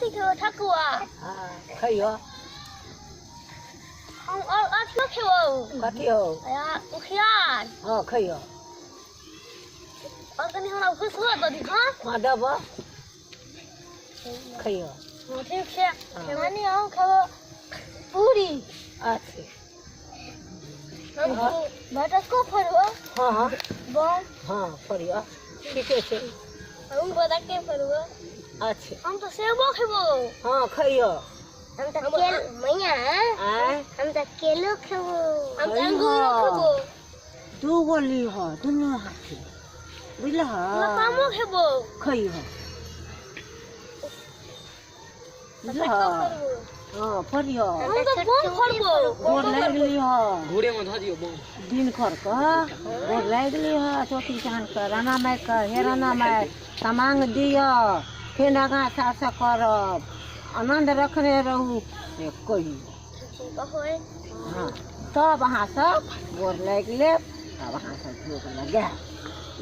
कथी खेबो ठकुआ हाँ खइयो हम और अथियो खेबो कथी हो या उखियार हाँ खइयो और कनी हमरा भुसुआ दऽ दी हाँ हाँ देबो खइयो हाँ ठीक छै नानी हम खेबो पूरी अच्छा हम बटको फरबो हाँ हाँ बम हाँ फरियो ठीके छै हम बटके फरबो अच्छा हम तऽ सेबो खेबो हाँ खइयो हम तऽ केल मैया आँय हम तऽ केलो खेबो हम तऽ अंगूरो खेबो दू गो लीह दुनू हाथे बुझलह लतामो खेबो खइह बुझलह हाँ फरियो हम तऽ बम फरबो गोर लागि लीह घूरे में धऽ दियौ बम दिन कर के गोर लागि लीह चौथी चाँद के राणा माय के हे राणा माय समांग दिअ फेर आगाँ सास करब आनन्द रखने रहू से कहियौ हँ तब अहाँ सब गोर लागि लेब तब अहाँ सब भोग लगायब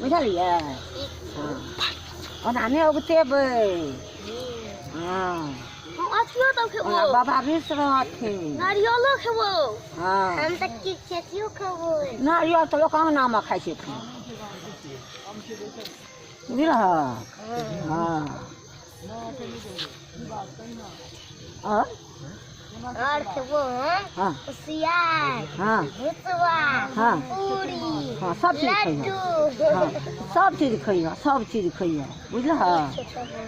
बुझलियै हँ ओना नहि उगतेबै हँ हम अथियो तऽ खेबो ओना बाबा मिश्र रहथिन नारियलो खेबो हँ हम तऽ की खेतियो खेबो नारियल तऽ लोक अङ्गनामे खाइ छै बुझलह हँ आओर और खेबो हम हाँ कुसियार हाँ भुसवा हाँ पूरी हाँ सब चीज खइहऽ लड्डू हाँ सब चीज खइहऽ सब चीज खइहऽ बुझलह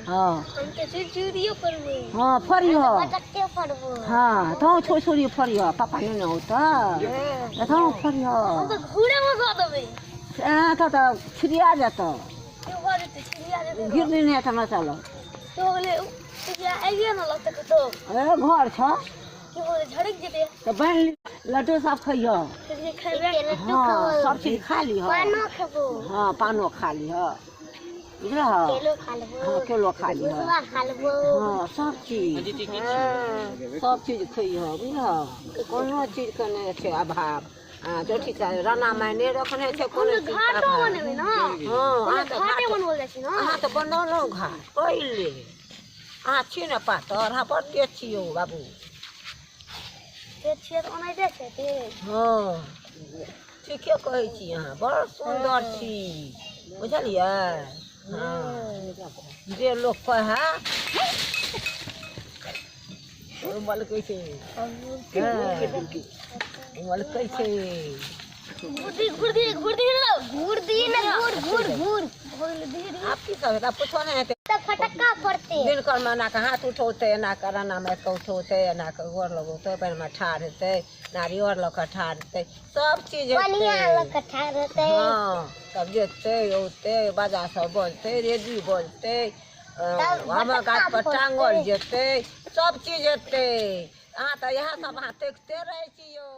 हाँ हम तऽ चुरचुरियो करबो हाँ फरिहऽ पटक्के फरबो हाँ तहूँ छोड़ छोड़ियो फरिहऽ पापा नहि ने औतऽ तहूँ फरिहऽ हम तऽ घूरे में दऽ देबै एना तऽ तऽ छिड़िया जेतऽ क्यों भऽ जेतै छिड़िया जेतै गिरनी नहि हेतऽ चलऽ तो बोले छिड़िया आइए ना लगतै कतौ ए घर छ की बोले झड़क जेतै तऽ बनि लड्डू सब खइहऽ फिर खेबै हाँ सब चीज खा लिहऽ पानो खेबो हाँ पानो खा लिहऽ बुझलह केलो खा लेबो हाँ केलो खा लिहऽ भुसवा खा लेबो हाँ सब चीज सब चीज खइहऽ बुझलह कोनो चीजके नहि छै अभाव हँ चौठी राणा माय नहि रखने छै कोनो चीजके घाटो अभाव बनेबै ना हँ अहाँ तऽ घाटे घाट बनबल जाइ छै ना अहाँ तऽ बनौलहुँ घाट पहिले अहाँ छी ने पातर अहाँ बड़ तेज छी यौ बाबू तेज छियै तऽ ओनाहिते छै तेज हँ ठीके कहै छी अहाँ बड़ सुन्दर छी बुझलियै हँ जे लोक कहए ओ मलकै छै हँ मलकै छै घुरदी घुरदी घुरदी ना घुरदी ना घुर घुर घुर आब की सब हेतै आब कुछो नहि हेतै तऽ फटक्का फोड़ते दिनकर मे एना कऽ हाथ उठौतै एना कऽ राना माय कऽ उठौतै एना कऽ गोर लगौतै पानिमे ठाढ़ हेतै नारियर लऽ कऽ ठाढ़ हेतै सब चीज पनिया हेतै लऽ कऽ ठाढ़ हेतै हँ तब जेतै औतै बाजा सब बजतै रेडी बजतै तब आमक फटक्का गाछ पर फोड़तै। टाँगल जेतै सब चीज हेतै अहाँ तऽ इएह सब अहाँ देखते रहै छी यौ।